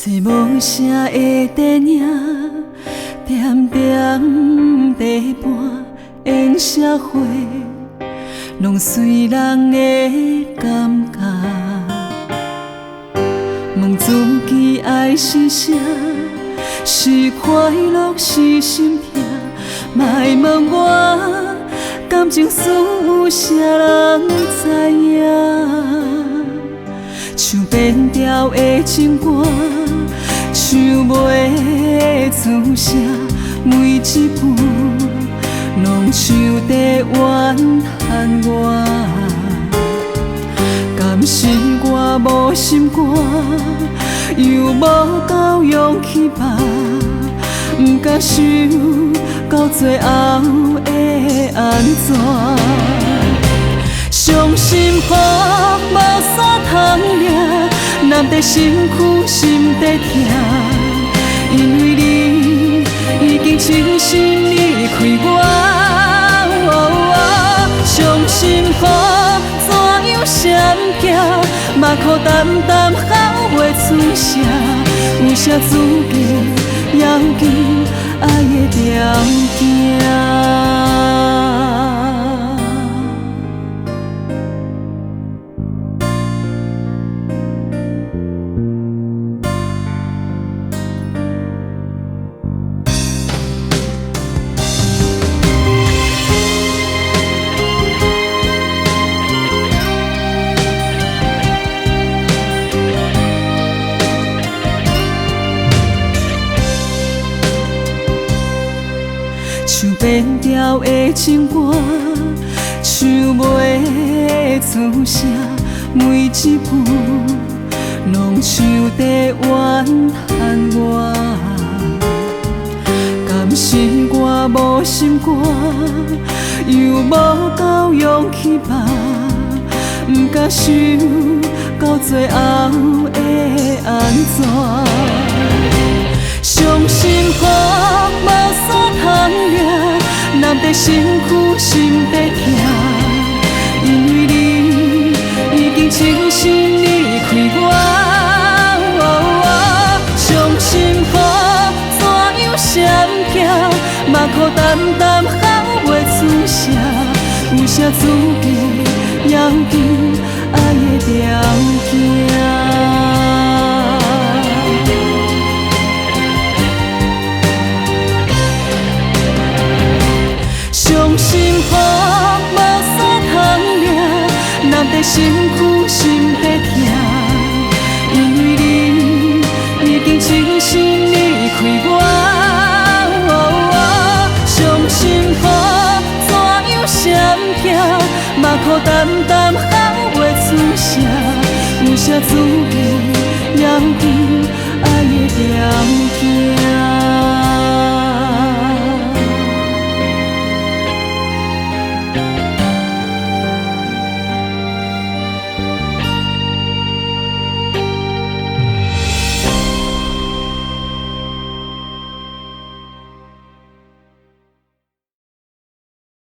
这无声的电影，点点在播，演社会，攏随人的感覺。問自己愛是啥？是快樂是心痛？莫問我感情事有啥人知影？唱變調的情歌，唱袂出聲，每一句攏像在怨嘆我。敢是我無心肝，又無夠勇氣吧？毋甘想到最後會按怎？傷心雨無衫通領，難得身軀心底疼，因為你已經深深離開我。傷心雨怎樣閃避，嘛苦澹澹哭袂出聲，有啥資格要求愛的條件？唱變調的情歌，唱袂出聲，每一句攏像在怨嘆我。敢是我無心肝，又無夠勇氣吧？毋甘想到最後會按怎？傷心雨無衫通領，難得身軀心底疼，因為你已經深深離開我。傷心雨怎樣閃避，嘛苦澹澹哭袂出聲，有啥資格要求愛的條件？傷心雨無衫通領，難得身軀心底疼，因為你已經深深離開我。傷心雨怎樣閃避，嘛苦澹澹哭袂出聲，有啥資